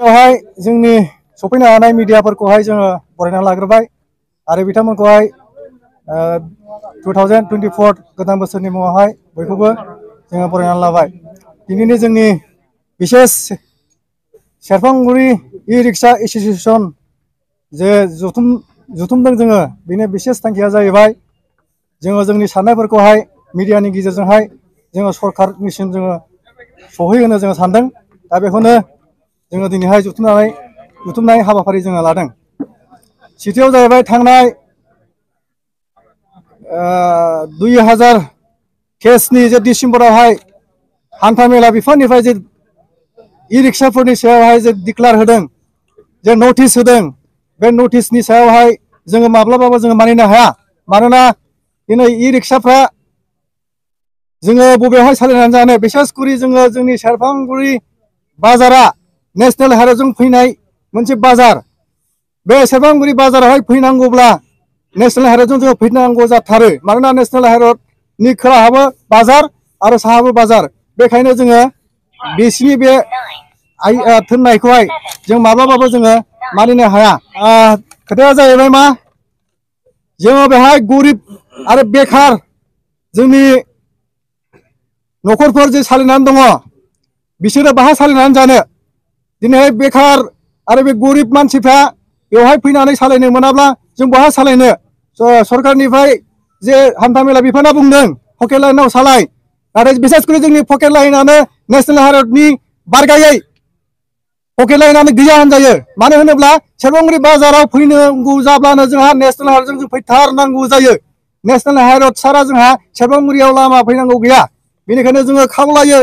जोंनि सफैनो हानाय मिडियाफोरखौहाय जोङो बरायना लाग्रोबाय आरो बिथांमोनखौहाय 2024 गोदान बोसोरनि मुङावहाय बयखौबो जोङो बरायना लाबाय। दिनैनि जोंनि बिसेस सेरफांगुरि इ-रिक्शा एस'सिएशन जे जुथुमदों जोङो बेनि बिसेस थांखिया जाहैबाय जोङो जोंनि साननायफोरखौहाय मिडियानि गेजेरजोंहाय जोङो सरकारनिसिम जोङो सहैहोनो जोङो सानदों। दा बेखौनो जोङो दिनैहाय जुथुमनाय हाबाफारि जोङो लादों। सेथियाव जाहैबाय थांनाय 2000 केसनि जे डिसेम्बरावहाय हान्थामेला बिफाननिफ्राय जे इ-रिक्शाफोरनि सायावहाय जे डिक्लार होदों, जे नटिस होदों, बे नटिसनि सायावहाय जोङो माब्लाबाबो जोङो मानिनो हाया। मानोना दिनै इ-रिक्शाफ्रा जोङो बबेयावहाय सालायनानै जानो, बिसेसकरि जोङो जोंनि सेरफांगुरि बाजारा नेशनेल हाइवेजों फैनाय मोनसे बाजार। बे सेरफांगुरि बाजारावहाय फैनांगौब्ला नेशनेल हाइवेजों जोङो फैनांगौ जाथारो। मानोना नेशनेल हाइवेनि खोलाहाबो बाजार आरो साहाबो बाजार। बेखायनो जोङो बिसिनि बे थोननायखौहाय जों माब्लाबाबो जोङो मानिनो हाया। खोथाया जाहैबाय मा, जोङो बेहाय गरिब आरो बेखार जोंनि न'खरफोर जे सालायनानै दङ, बिसोरो बाहा सालायनानै जानो। दिनैहाय बेखार आरो बे गरिब मानसिफ्रा बेवहाय फैनानै सालायनो मोनाब्ला जों बहा सालायनो। सरकारनिफ्राय जे हान्थामेला बिफाना बुंदों पकेट लाइनाव सालाय, नाथाय बिसेसकरि जोंनि पकेट लाइनानो नेशनेल हाइवेनि बारगायै पकेट लाइनानो गैया होनजायो। मानो होनोब्ला सेरफांगुरि बाजाराव फैनांगौ जाब्लानो जोंहा नेशनेल हाइवेजों जों फैथारनांगौ जायो। नेशनेल हाइवे सारा जोंहा सेरफांगुरियाव लामा फैनांगौ गैया। बेनिखायनो जोङो खावलायो,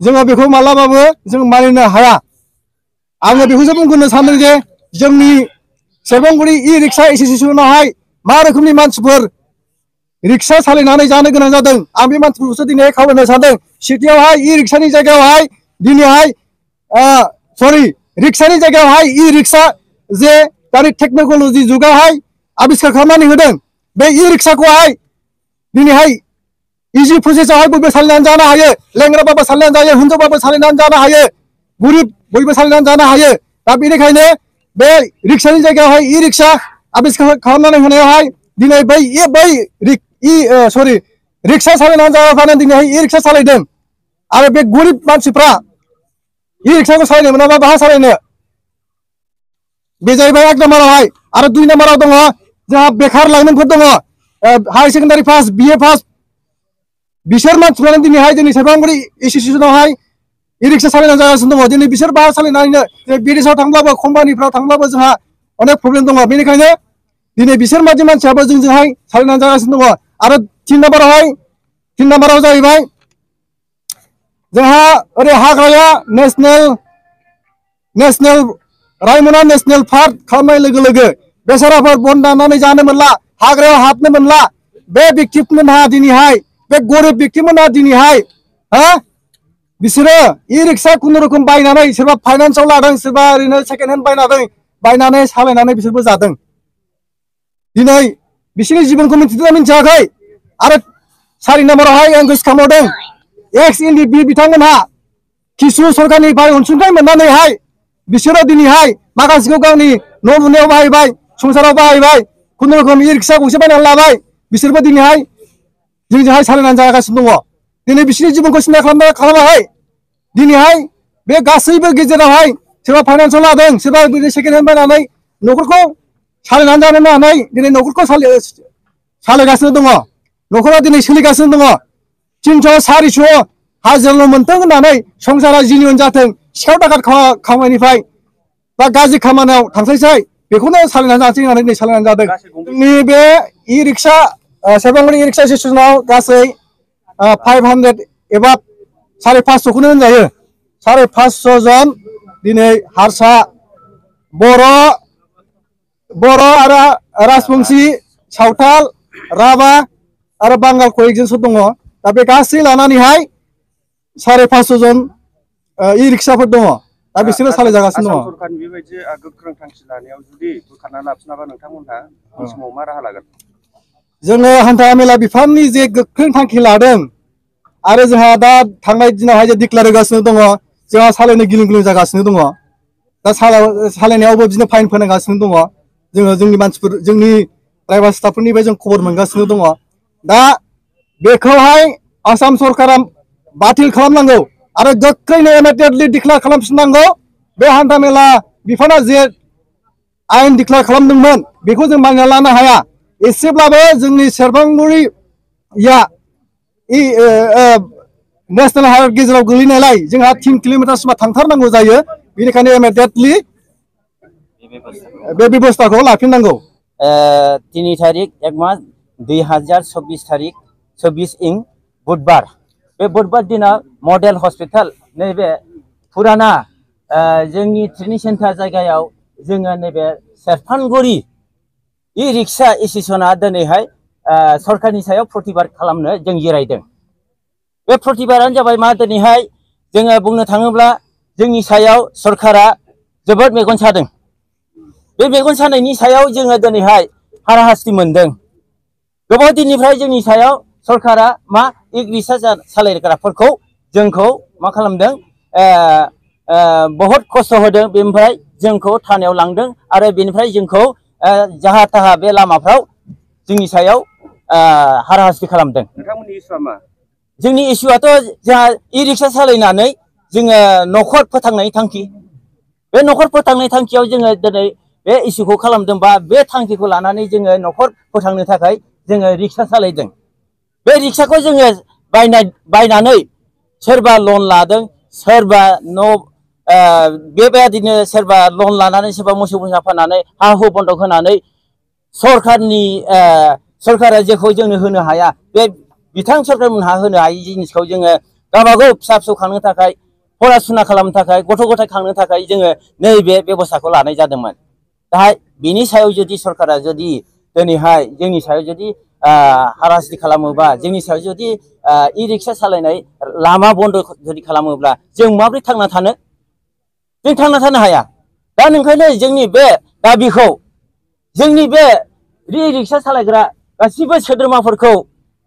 जोङो बेखौ माब्लाबाबो जों मानिनो हाया। आङो बेखौसो बुंनो सानदों जे जोंनि सेरफांगुरि इ-रिक्शा एस'सिएशनावहाय मा रोखोमनि मानसिफोर रिक्शा सालायनानै जानो गोनां जादों, आं बे मानसिफोरखौसो दिनै खावलायनो सानदों। सेथियावहाय इ-रिक्शानि जायगायावहाय दिनैहाय रिक्शानि जायगायावहाय इ-रिक्शा जे दानि टेक्न'लजि जुगावहाय आबिस्कार खालामनानै होदों, बे इ-रिक्शाखौहाय दिनैहाय इजि प्रसेसआवहाय बयबो सालायनानै जानो हायो। लेंग्राबाबो सालायनानै जायो, हिनजावबाबो सालायनानै जानो हायो, गरिब बयबो सालायनानै जानो हायो। दा बेनिखायनो बे रिक्शानि जायगायावहाय इ-रिक्शा आबिस्कार खालामनानै होनायावहाय दिनै रिक्शा सालायनानै जाग्राफ्रानो दिनैहाय इ-रिक्शा सालायदों। आरो बे गरिब मानसिफ्रा इ-रिक्शाखौ सालायनो मोनाबा बाहा सालायनो। बे जाहैबाय 1 नाम्बारावहाय। आरो 2 नाम्बाराव दङ जोंहा बेखार लाइमोनफोर दङ, higher secondary pass, BA pass, बिसोर मानसिफ्रानो दिनैहाय जोंनि सेरफांगुरि एस'सिएशनावहाय इ-रिक्शा सालायनानै जागासिनो दङ। दिनै बिसोर बाहा सालायनानैनो बिदेशआव थांब्लाबो कम्पानिफ्राव थांब्लाबो जोंहा अनेक प्रब्लेम दङ। बेनिखायनो दिनै बिसोर बायदि मानसियाबो जोंजोंहाय सालायनानै जागासिनो दङ। आरो 3 नाम्बाराव जाहैबाय जोंहा ओरै हाग्राया नेशनेल रायमना नेशनेल पार्क खालामनाय लोगो लोगो बेसाराफोर बन दाननानै जानो मोनला, हाग्रायाव हाबनो मोनला। बे व्यक्तिमोनहा दिनैहाय, बे गरिब व्यक्तिमोनहा दिनैहाय बिसोरो इ-रिक्शा खुनुरुखुम बायनानै, सोरबा फाइनान्सआव लादों, सोरबा ओरैनो सेकेन्ड हेन्ड बायनानै सालायनानै बिसोरबो जादों। दिनै बिसोरनि जिबनखौ मिथिदोंना मिथियाखै? आरो 4 नाम्बारावहाय आं गोसोखांबावदों, XNDP बिथांमोनहा किसु सरकारनिफ्राय अनसुंथाइ मोननानैहाय बिसोरो दिनैहाय माखासेखौ गावनि न' लुनायाव बाहायबाय, संसाराव बाहायबाय, खुनुरुखुम इ-रिक्शा गंसे बायनानै लाबाय। बिसोरबो दिनैहाय जोंजोंहाय सालायनानै जागासिनो दङ। दिनै बिसोरनि जिबनखौ सिन्था खालामाखै। दिनैहाय बे गासैबो गेजेरावहाय सोरबा फाइनान्सआव लादों, सोरबा सेकेन्ड हेन्ड बायनानै न'खरखौ सालायनानै जानो होननानै दिनै न'खरखौ सालायगासिनो दङ। न'खरा दिनै सोलिगासिनो दङ। 300 400 हाजिराल' मोनथों होननानै संसारा जिनियन जाथों, सिखाव दाखाद खामानिफ्राय बा गाज्रि खामानियाव थांथोंसै, बेखौनो सालायनानै जानोसै होननानै दिनै सालायनानै जादों। जोंनि बे इ-रिक्शा सेरफांगुरि इ-रिक्शा एस'सिएशनाव गासै 500 एबा 550खौनो होनजायो। 550 जन दिनै हारसा, बर' आरो राजबंसि, सावथाल, राभा आरो बांगाल कलिगजोंसो दङ। दा बे गासै लानानैहाय 550 जन इ-रिक्शाफोर दङ। दा बिसोरो सालायजागासिनो दङ। आसाम सरकारनि बेबायदि गोख्रों थांखि लानायाव जुदि बोखारना लाफिनाबा नोंथांमोनहा बे समाव मा राहा लागोन? जोङो हान्थामेला बिफाननि जे गोख्रों थांखि लादों, आरो जोंहा दा थांनाय दिनावहाय जे डिक्लार होगासिनो दङ, जोंहा सालायनो गिलुं गिलुं जागासिनो दङ। दा सालायनायावबो बिदिनो फाइन फोनांगासिनो दङ जोङो जोंनि मानसिफोर जोंनि ड्राइभार स्टाफफोरनिफ्राय जों खबर मोनगासिनो दङ दा बेखौहाय आसाम सरकारा बातिल खालामनांगौ आरो गोख्रैनो इमिडियेटलि डिक्लेयार खालामफिननांगौ बे हान्थामेला बिफाना जे आयेन डिक्लेयार खालामदोंमोन बेखौ जों मानिना लानो हाया एसेब्लाबो जोंनि सेरफांगुरिया नेशनेल हाइवे गेजेराव गोलैनायलाय जोंहा 3 किल'मिटारसिम थांथारनांगौ जायो बेनिखायनो इमिडियेटलि बे बेबस्थाखौ लाफिननांगौ 3 तारिख 1 मास 2024 तारिख 24 इं बुधबार बे बुधबार दिना मडेल हस्पिटाल नैबे पुराना जोंनि ट्रेनिं सेन्टार जायगायाव जोङो नैबे सेरफांगुरि इ रिक्सा एसोसिएशना दिनैहाय सरकारनि सायाव प्रतिबाद खालामनो जों जिरायदों बे प्रतिबादानो जाबाय मा दिनैहाय जोङो बुंनो थाङोब्ला जोंनि सायाव सरकारा जोबोद मेगन सादों बे मेगन सानायनि सायाव जोङो दिनैहाय हाराहास्ति मोनदों गोबाव दिननिफ्राय जोंनि सायाव सरकारा मा इ रिक्सा सालायग्राफोरखौ जोंखौ मा खालामदों बहुत खस्थ' होदों बेनिफ्राय जोंखौ थानायाव लांदों आरो बेनिफ्राय जोंखौ जाहा थाहा बे लामाफ्राव जोंनि सायाव हाराहास्ति खालामदों नोंथांमोननि इसुआ मा जोंनि इसुआथ' जोंहा इ रिक्सा सालायनानै जोङो न'खर फोथांनायनि थांखि बे न'खर फोथांनाय थांखियाव जोङो दिनै बे इसुखौ खालामदों बा बे थांखिखौ लानानै जोङो न'खर फोथांनो थाखाय जोङो रिक्सा सालायदों बे रिक्साखौ जोङो बायनानै सोरबा लन लादों सोरबा न' बेबायदिनो सोरबा लन लानानै सोरबा मोसौ मोसा फाननानै हा हु बन्दक होनानै सरकारा जेखौ जोंनो होनो हाया बे बिथां सरकारमोनहा होनो हायि जिनिसखौ जोङो गावबागाव फिसा फिसौ खांनो थाखाय फरासुना खालामनो थाखाय गथ' गथाय खांनो थाखाय जोङो नैबे बेबस्थाखौ लानाय जादोंमोन दा बेनि सायाव जुदि सरकारा जुदि दिनैहाय जोंनि सायाव जुदि हाराहास्ति खालामोबा जोंनि सायाव जुदि इ रिक्सा सालायनाय लामा बन्द जुदि खालामोब्ला जों माबोरै थांना थानो जों थांना थानो हाया दा नोंखायनो जोंनि बे दाबिखौ जोंनि बे इ रिक्सा सालायग्रा गासिबो सोद्रोमाफोरखौ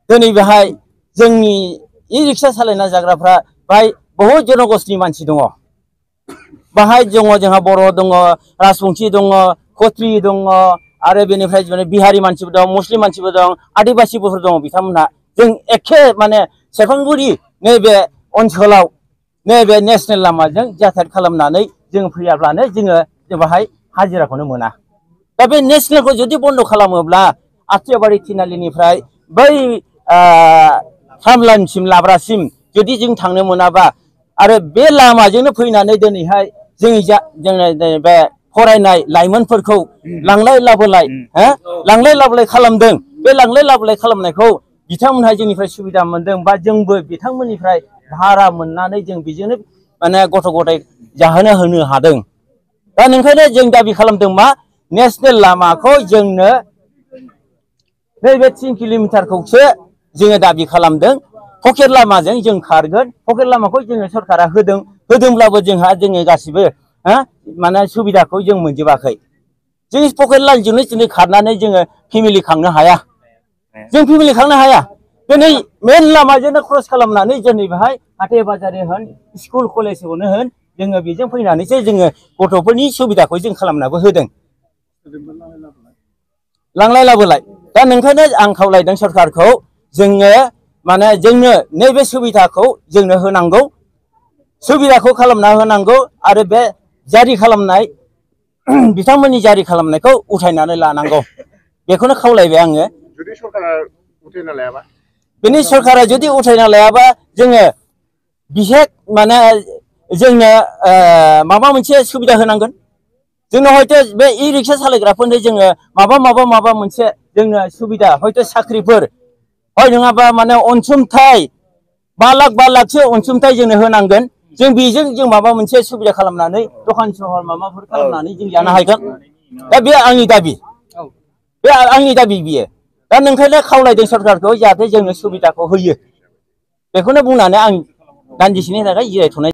दिनै बेहाय जोंनि इ रिक्सा सालायना जाग्राफ्रा बाहाय बहुद जनगोष्ठीनि मानसि दङ बाहाय दङ जोंहा बर' दङ राजबंशी दङ खत्री दङ आरो बेनिफ्राय बिहारि मानसिबो दं मुस्लिम मानसिबो दं आदिबासिफोर दङ बिथांमोनहा जों एखे माने सेरफांगुरि नैबे ओनसोलाव नैबे नेशनेल लामाजों जाथायत खालामनानै जों फैयाब्लानो जोङो बाहाय हाजिराखौनो मोना दा बे नेशनेलखौ जुदि बन्द खालामोब्ला आथियाबारि थिनालिनिफ्राय बै सामलानसिम लाब्रासिम जुदि जों थांनो मोनाबा आरो बे लामाजोंनो फैनानै दिनैहाय जोंनि बे फरायनाय लाइमोनफोरखौ लांलाय लाबोलाय खालामदों बे लांलाय लाबोलाय खालामनायखौ बिथांमोनहा जोंनिफ्राय सुबिदा मोनदों बा जोंबो बिथांमोननिफ्राय भारा मोननानै जों बेजोंनो माने गथ' गथाय होनो हादों दा नोंखायनो जों दाबि खालामदों मा नेशनेल लामाखौ जोंनो नैबे 3 किल'मिटारखौसो जोङो दाबि खालामदों पकेट लामाजों जों खारगोन पकेट लामाखौ जोङो सरकारा होदोंब्लाबो जोङो गासिबो माने सुबिदाखौ जों मोनजोबाखै जों पकेट लाइनजोंनो जों खारनानै जोङो फेमिलि खांनो हाया जों फेमिलि खांनो हाया दिनै मेन लामाजोंनो क्रस खालामनानै जोंनि बेहाय हाथाय बाजार होन स्कुल कलेजखौनो होन जोङो बेजों फैनानैसो जोङो गथ'फोरनि सुबिदाखौ जों खालामनाबो होदों लांलाय लाबोलाय दा नोंखायनो आं खावलायदों सरकारखौ जोङो माने जोंनो नैबे सुबिदाखौ जोंनो होनांगौ सुबिदाखौ खालामना होनांगौ आरो बे जारि खालामनाय बिथांमोननि जारि खालामनायखौ उथायनानै लानांगौ बेखौनो खावलायबाय आङो जुदि सरकारा उथायना लायाबा बेनि सरकारा जुदि उथायना लायाबा जोङो बिसेक माने जोंनो माबा मोनसे सुबिदा होनांगोन जोंनो हयथ' बे इ रिक्सा सालायग्राफोरनो जोङो माबा मोनसे जोंनो सुबिदा हयथ' साख्रिफोर हय नङाबा माने अनसुंथाइ 5 लाखसो अनसुंथाइ जोंनो होनांगोन जों बेजों जों माबा मोनसे सुबिदा खालामनानै दखान सहर माबाफोर खालामनानै जों जानो हागोन दा बे आंनि दाबि बियो दा नोंखायनो खावलायदों सरकारखौ जाहाथे जोंनो सुबिदाखौ होयो बेखौनो बुंनानै आं दान्दिसेनि थाखाय जिरायथ'नाय